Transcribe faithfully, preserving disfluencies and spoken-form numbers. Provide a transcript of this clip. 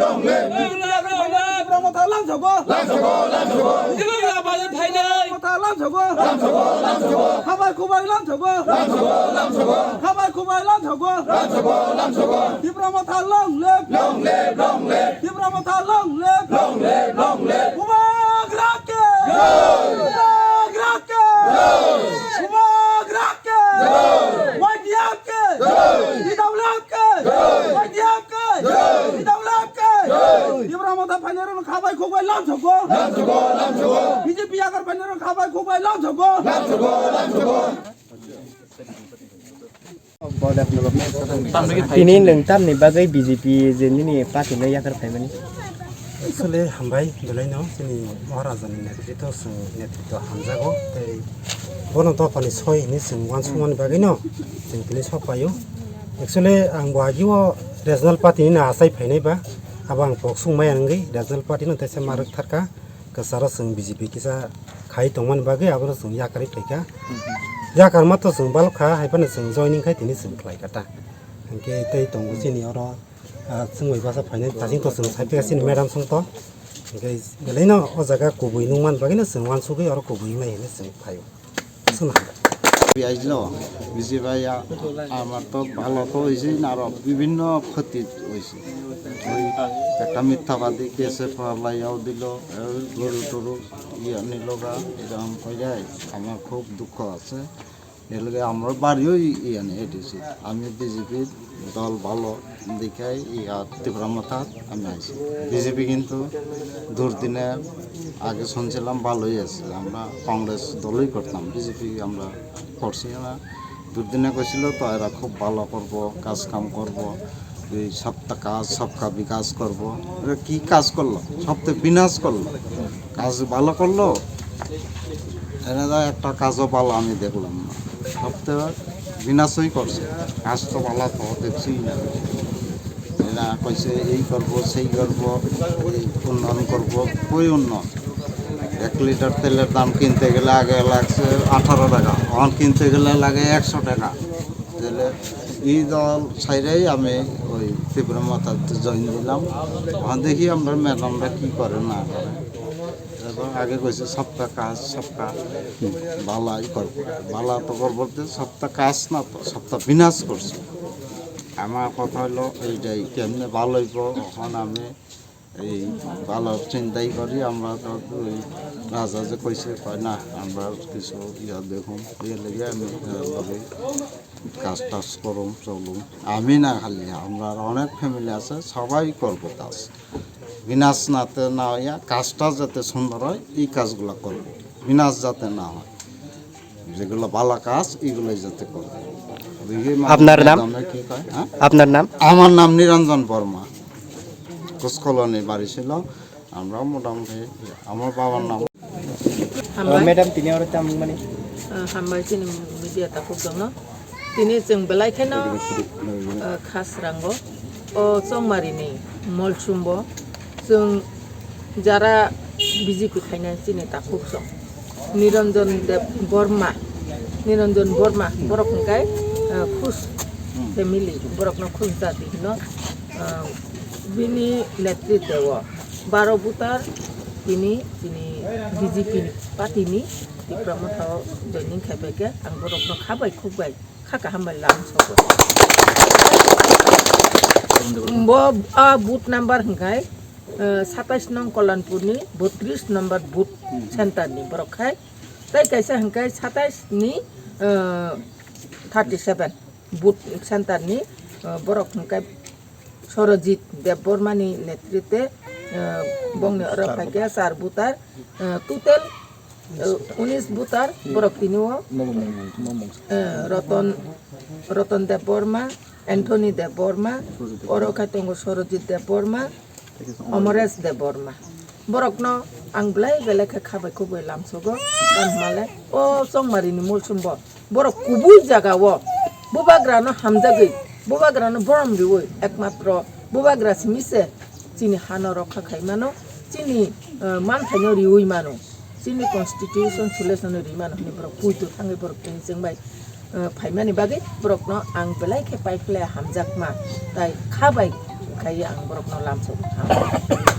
Tipra Motha lamsogo. Tipra Motha lamsogo. Khabai khubai lamsogo. Khabai khubai lamsogo. Tipra Motha long live. Tipra Motha long live. Bubagra ke. Bubagra ke. Bubagra ke. Y T F ke. Idam lap ke. Y T F ke. Idam lap ke. Tipra Motha phainai rok khabai khubai lamsogo. B J P yakar phainai rok khabai khubai lamsogo. Tini nwng tamni bagwi B J P je nini party no yakar phaimani? Actually, hambai, belai no, chini Maharaja ni netrito, chwng netrito hamjago, tei bono dophani soi hinwi chwng uansukmani bagwi no, chwng tini sok paio. Actually, ang bo agio regional party ni no achai phainai ba, abo ang kok sung maya wngwi regional party no teisa ma rwk tharkha. Kwcharo chwng B J P kisa khai tongmani bagwi abono chwng yakarwi phaikha. Yakarma to chwng balok kha, hai phano chwng joining khai tini chwng khlai kha ta. Hinkhe tei tongo chini oro, ah, chwng bai basa phainai, taching to chwng sai phikha chini madam song to. Hinkhe belaino o jaga kubui nung man bagwino chwng uansugwi oro kubui wngnai hinwi chwng phaio. Chwng hambai. বিয়াইলো, বিজি ভাইয়া, আমার তো ভালো তো হয়েছে না, আরো বিভিন্ন ক্ষতি হয়েছে। ওই একটা মিথ্যাবাদী কেসে ফালাইয়াও দিল, এই গরু টরু ইয়ে নিল গা, এরকম হয়ে যায়। আমার খুব দুঃখ আছে। এর লগে আমরা বাড়িও ইয়ে নিয়ে এসেছি। আমি বিজেপির দল ভালো দেখাই ইয়া ত্রিপুরা মাথার আমি আইছি। বিজেপি কিন্তু দুর্দিনে আগে শুনছিলাম ভালোই আছে, আমরা কংগ্রেস দলই করতাম, বিজেপি আমরা করছি না। দুর্দিনে কইছিল তো এরা খুব ভালো করব, কাজ কাম করব, এই সবটা কাজ সবকা বিকাশ করব। এরা কি কাজ করলো? সব তো বিনাশ করলো। কাজ ভালো করলো, এরা একটা কাজও ভালো আমি দেখলাম না, সব তো বিনাশই করছে। কাজ তো ভালো তো দেখছি না। এরা কইছে এই করব, সেই করব, এই উন্নয়ন করব, কই উন্নয়ন? এক লিটার তেলের দাম কিনতে গেলে আগে লাগছে আঠারো টাকা, এখন কিনতে গেলে লাগে একশো টাকা। তাহলে এই দল ছাইরাই আমি ওই ত্রিপুরা মাথাতে জয়েন দিলাম। ওখান দেখি আমরা ম্যাডামরা কি করে না করে। এবং আগে কইছে সবটা কাজ সবটা ভালাই করব, ভালা তো করব, সবটা কাজ না তো, সবটা বিনাশ করছে। আমার কথা হলো এইটাই, কেমনে ভালো হইব। এখন আমি এই ভালো চিন্তাই করি। আমরা তো ওই রাজা যে কইছে, কয় না, আমরা কিছু ইয়া দেখুন, ইয়ে লেগে আমি, আহ, ভাবে কাজ টাজ করুন, চলুন। আমি না খালি, আমরা আর অনেক ফ্যামিলি আছে, সবাই করবো কাজ। বিনাশ যাতে না হইয়া কাজটা যাতে সুন্দর হয়, এই কাজগুলো করবো, বিনাশ যাতে না হয়। যেগুলো ভালো কাজ, এগুলোই যাতে করবো। দেখি মা-, আপনার নাম? দামে কি কয়, হ্যাঁ? আপনার নাম? আমার নাম নিরঞ্জন বর্মা। কুসকলনি বাড়ি ছিল। আমরা মোটামুটি আমার বাবার নাম। Hambai. Madam, tini oro tamo mani? Ah, hambai chini media takhuk jono. Tini chwng belai kheno, ah, khasrango. O Chongmari ni Molsumbo chwng jara B J P khaina chini takhuk song. Niranjan Deb Borma, Niranjan Borma, borok hwnkhe, ah, Khush family, borokno Khush jati hino, ah, bini netritwo baro voter tini, tini B J P party ni Tipra Motha o joining khaibaikhe ang borokno kha bai khuk bai kha kaham bai lam sogo. Bo, ah, booth number hwnkhe, ah, satais nong Kalanpur ni botris number booth center ni borok khai. Tai kaisa hwnkhe satais ni, ah, thirty seven booth center ni, ah, borok hwnkhe Sorojit Debbarma ni netrite, ah, bongni oro phaikhe char voter, ah, total, ah, unis voter borok tini o, ah, Roton, Roton Debbarma, Anthony Debbarma, oro khai tongo Sorojit Debbarma, Amaresh Debbarma. Borokno ang belai belai khe kha bai khuk bai lamsogo. Tamo hwnmale o Chongmari ni Molsumbo borok kubui jaga o bubagrano hamjagwi, bubagrano borom riui, ekmatro bubagra simi se chini hano rokha khai mano, chini, eh, manthaino riui mano. Chini constitution solution ri mano hwnwi borok puitu thangwi borok tini chwng bai, eh, phaimani bagwi borokno ang belai khe pai phle hamjakma tai kha bai Kaiya ang borokno lamsao thang.